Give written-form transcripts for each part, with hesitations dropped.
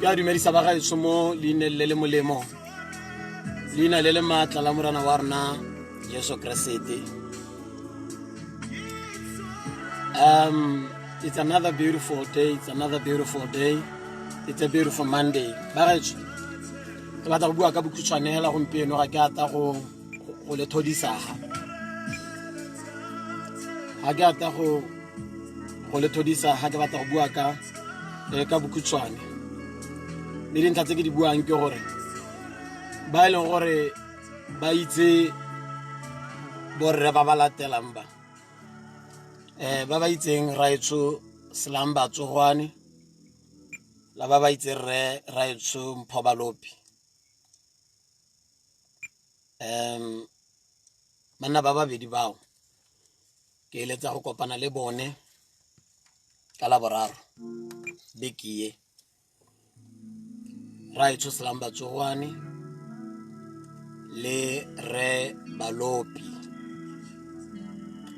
Ke a dumedisa ba gaetsho mo leineng le le molemo, leina le le maatla la Morena wa rona Jesu Keresete. It's another beautiful day, it's another beautiful day, it's a beautiful Monday. Ba gaetsho, ke batla go bua ka bokhutshwane hela gompieno, ga ke ata go le thodisa ga. Ga ke ata go le thodisa ga, ke batla go bua ka bokhutshwane. Mme dintlha tse ke di buang ke gore ba e leng gore ba itse borre ba ba latelang ba, ba ba itseng raetsho Selamba Tsogwane, la ba ba itseng rre raetsho Mpho Balopi, banna ba babedi bao ke eletsa go kopana le bone ka Laboraro beke ye. Raetsho Selamba Tsogwane le re Balopi,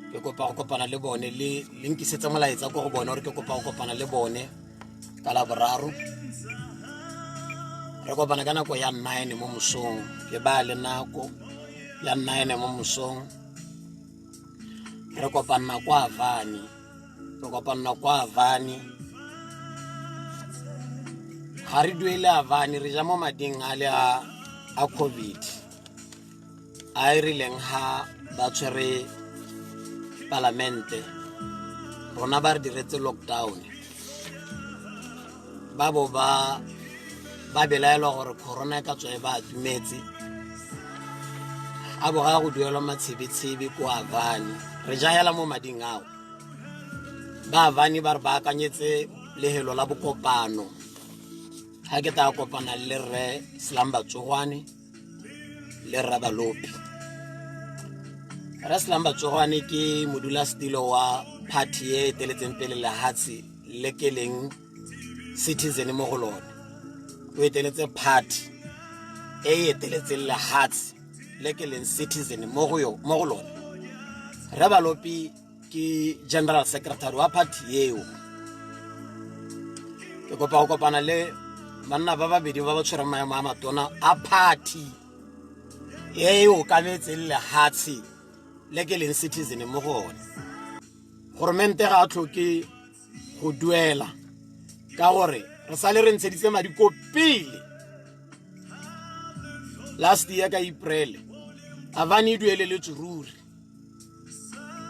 ke kopa go kopana le bone, le nkisetsa molaetsa ko go bone gore ke kopa go kopana le bone ka Laboraro. Re kopana ka nako ya 9 mo mosong, ke ba le nako ya 9 mo mosong. Re kopana kwa Avani, re kopana kwa Avani. Ga re duele Avani, re ja mo mading a le a COVID a e rileng ha ba tshwere palamente rona ba re diretse lockdown, ba bo ba belaelwa gore corona e ka tswa e ba atumetse, a bo ga go duelwa matshebetshebe ko Avani. Re ja hela mo mading ao. Ba Avani ba re baakanyetse lehelo la bokopano ga ke tla kopana le rre Selamba Tsogwane le rre Balopi. Rre Selamba Tsogwane ke modulasetilo wa party e eteletseng pele lehatshe le ke leng citizen mo go lone. O eteletse party e e eteletseng lehatshe le ke leng citizen mo go lone. Rre Balopi ke general secretary wa party eo. Ke kopa go kopana le banna ba babedi ba ba tshwereng maemo a matona a party e e okametseng lehatshe le ke leng citizen mo go one. Goromente ga a tlhoke go duela ka gore re sale re ntsheditse madi ko pele last year ka April. Avani e dueleletswe ruri.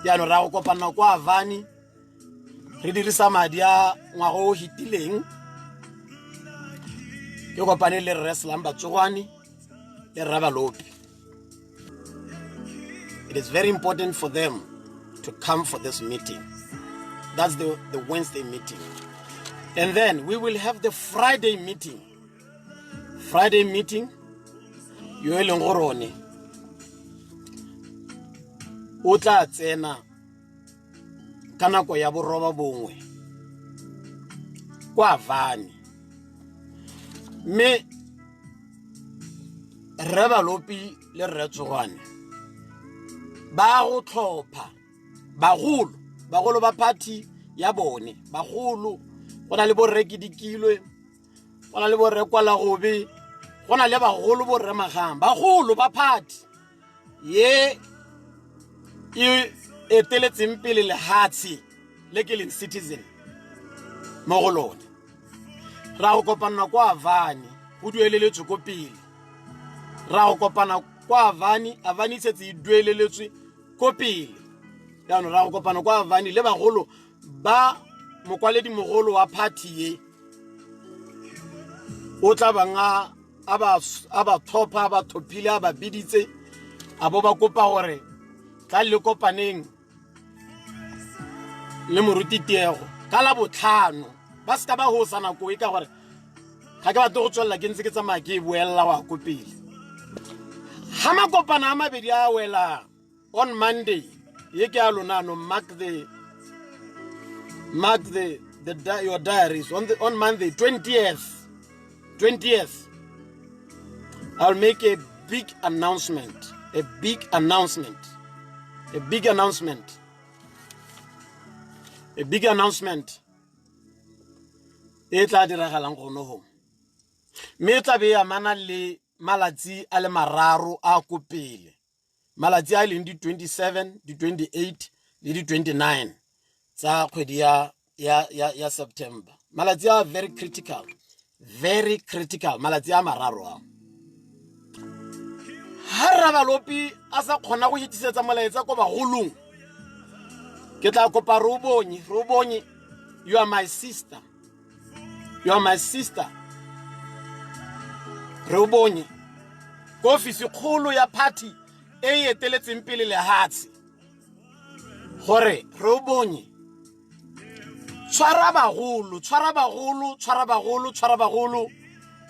Jaanong ra go kopana kwa Avani, re dirisa madi a ngwaga o hitileng. Ke kopane le rre Selamba Tsogwane le rre Balopi. It is very important for them to come for this meeting. That's the Wednesday meeting. And then we will have the Friday meeting. Friday meeting, yo e leng gore one o tla tsena ka nako ya 9:30 kwa Avani. Mme rre Balopi le rre Tsogwane ba go tlhopha bagolo, bagolo ba party ya bone. Bagolo go na le borre Kedikilwe, go na le borre Kwalagobe, go na le bagolo borre Magang, bagolo ba party ye e eteletseng pele lehatshe le ke leng citizen mo go lone. Ra go kopana kwa Avani, go dueleletswe ko pele. Ra go kopana kwa Avani, Avani e setse e dueleletswe ko pele. Jaanong ra go kopana kwa Avani le bagolo ba mokwaledi mogolo wa party ye o tla bang a ba thopha, a ba thophile, a ba biditse, a bo ba kopa gore tla le kopaneng le moruti Tiego ka la botlhano. Ba seka ba hosa nako e ka gore ga ke batle go tswelela ke ntse ke tsamaya ke e boelela wa ko pele ga makopana a mabedi a welang on Monday ye ke a lona. No, mark your diaries on Monday 20th, I'll make a big announcement, a big announcement, a big announcement, a big announcement e tla diragalang gone go. Mme e tla be e amana le malatsi a le mararo a ko pele, malatsi a e leng di-27, di-28 le di-29 tsa kgwedi ya September. Malatsi a very critical, very critical, malatsi a mararo ao. Ha Rabalopi a sa kgona go itisetsa molaetsa ko bagolong, ke tla kopa Robonye, Robonye, you are my sister. You are my sister. Robonye, ko ofisi kgolo ya party e e eteletseng pele lehatshe, gore Robonye, tshwara bagolo, tshwara bagolo, tshwara bagolo, tshwara bagolo,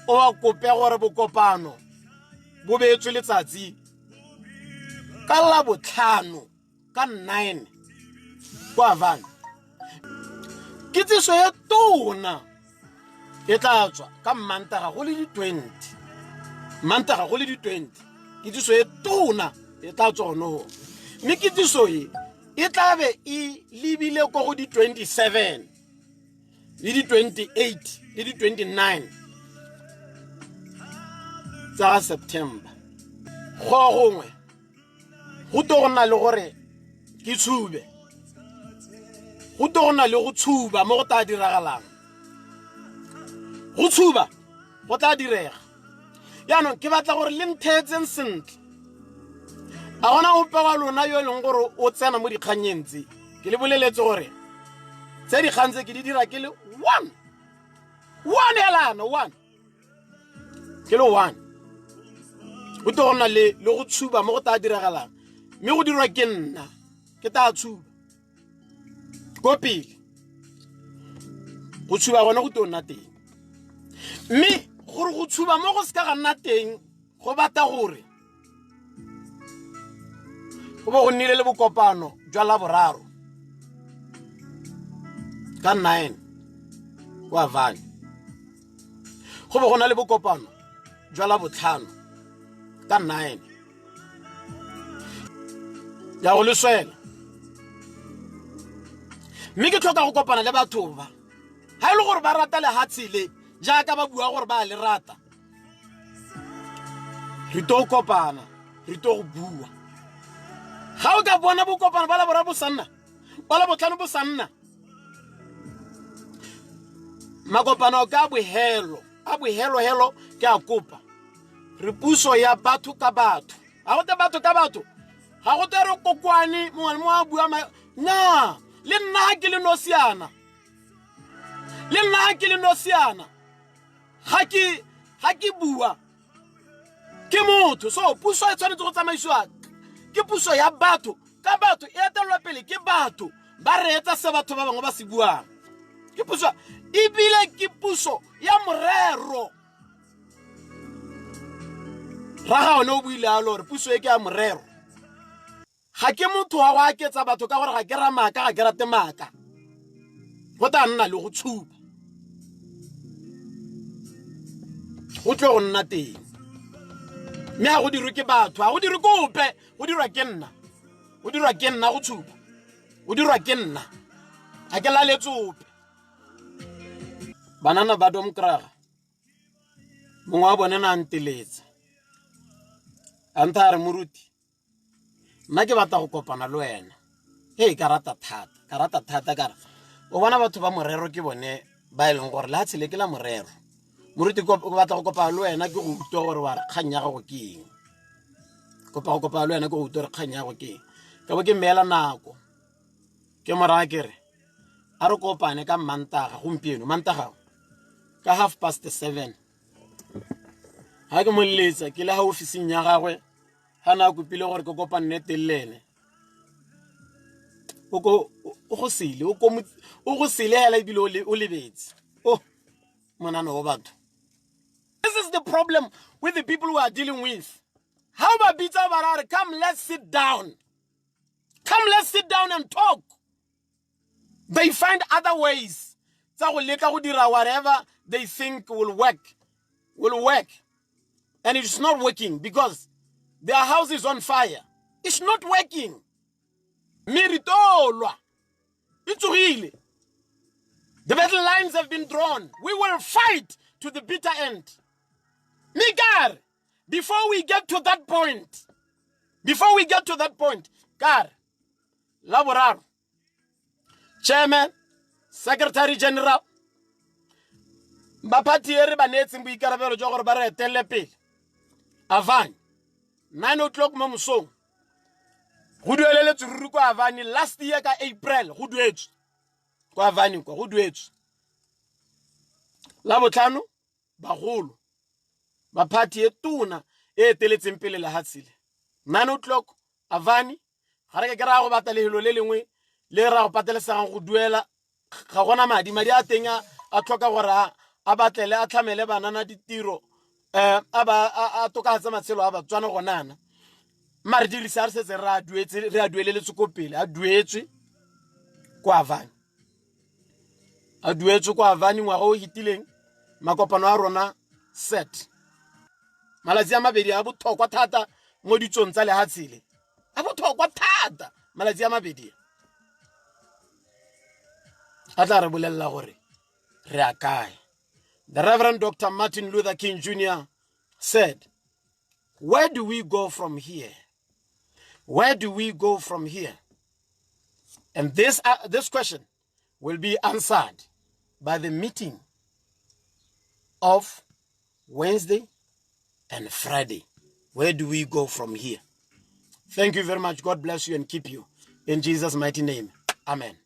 o ba kope gore bokopano bo beetswe letsatsi ka Labotlhano ka 9 kwa Havana. Kitsiso ya tona e tla tswa ka Mmantaga go le di-20, Mmantaga go le di-20, kitsiso e tona e tla tswa gone go, mme kitsiso e e tla be e lebile ko go di-27 le di-28 le di-29 tsa September. Go gongwe go to go nna le gore ke tshube, go to go nna le go tshuba mo go tla diragalang, go tshuba go tla direga. Jaanong ke batla gore le ntheetseng sentle. A gona ope wa lona yo e leng gore o tsena mo dikgannyeng tse? Ke le boleletse gore tse dikgang tse ke di dira ke le one one elana one ke le one. Go tlo go nna le go tshuba mo go tla diragalang, mme go dirwa ke nna, ke tla tshuba ko pele. Go tshuba gone go tlo nna teng, mme gore go tshuba mo go seka ga nna teng go batla gore go bo go nnile le bokopano jwa Laboraro ka 9 kwa Havana, go bo go na le bokopano jwa Labotlhano ka 9 ya go leswela. Mme ke tlhoka go kopana le batho ba, ga e le gore ba rata lehatshe le jaaka ba bua gore ba le rata, re to kopana, re to go bua. Ga o ka bona bokopano ba Laboraro bo sa nna, ba Labotlhano bo sa nna, makopano ka bohelo a bohelohelo, ke a kopa. Re puso ya batho ka batho, ga go te batho ka batho, ga go te re kokoane mongwe le mongwe a bua nya. Le nna ga ke le nosiana, le nna ga ke le nosiana, ga ke bua ke motho. So puso e tshwanetse go tsamaisiwa ke puso ya batho ka batho, e etelelwa pele ke batho, ba reetsa se batho ba bangwe ba se buang. Ke puso, ebile ke puso ya morero. Raga one o buile alo gore puso e ke ya morero. Ga ke motho wa go aketsa batho ka gore ga ke ra maaka, ga ke rate maaka. Go tla nna le go tshuba, go tlo go nna teng, mme ga go dirwe ke batho, ga go dirwe ke ope, go dirwa ke nna, go dirwa ke nna go tshuba, go dirwa ke nna, ga ke laletse ope. Banana ba Domkraga, mongwe wa bone na nteletsa a ntha a re, moruti, nna ke batla go kopana le wena. Ee, ka rata thata, ka rata thata. Kare o bona batho ba morero ke bone ba e leng gore lehatshe le ke la morero. Moruti, ke batla go kopana le wena, ke go utlwa gore wa re kgang ya gago ke eng. Kopa go kopana le wena, ke go utlwa gore kgang ya gago ke eng. Ka bo ke mmeela nako, ke moraya ke re a re kopane ka Mmantaga, gompieno Mantaga ka 7:30. Ga ke mo leletsa ke le ga ofising ya gagwe, ga na a kopile gore ke kopanne teng le ene, o go sele, o go sele hela, ebile o lebetse o monana wa batho. This is the problem with the people we are dealing with. How ba bitsa ba ra re, come, let's sit down, come, let's sit down and talk, they find other ways tsa go leka go dira whatever they think will work, and it's not working because their house is on fire. It's not working. Mme re tolwa e tsogile. The battle lines have been drawn. We will fight to the bitter end. Mme kare before we get to that point, before we get to that point, kare la boraro, chairman, secretary general ba party e re ba neetseng boikarabelo jwa gore ba re etelele pele, Avani, 9 o'clock mo mosong, go dueleletswe ruri kwa Avani last year ka April, go duetswe kwa Avani kwa, go duetswe. La botlhano, bagolo ba party e tona e eteletseng pele lehatshe le, 9 o'clock Avani. Ga re ke ke ra go batla lehelo le lengwe le ra go patelesegang go duela, ga gona madi. Madi a teng a tlhoka gore a batlele, a tlhamele banana ditiro, um a ba a tokafatse matshelo a Batswana gonana. Mare dirisa a re setse re a duetse, re a dueleletse ko pele, a duetswe ko Avani, a duetswe ko Avani ngwaga o hitileng. Makopano a rona set malatsi a mabedi a botlhokwa thata mo ditsong tsa lehatshe le, a botlhokwa thata. Malatsi a mabedi a tla re bolelela gore re a kae. The Reverend Dr. Martin Luther King Jr. said, "Where do we go from here? Where do we go from here?" And this question will be answered by the meeting of Wednesday and Friday. Where do we go from here? Thank you very much. God bless you and keep you. In Jesus' mighty name. Amen.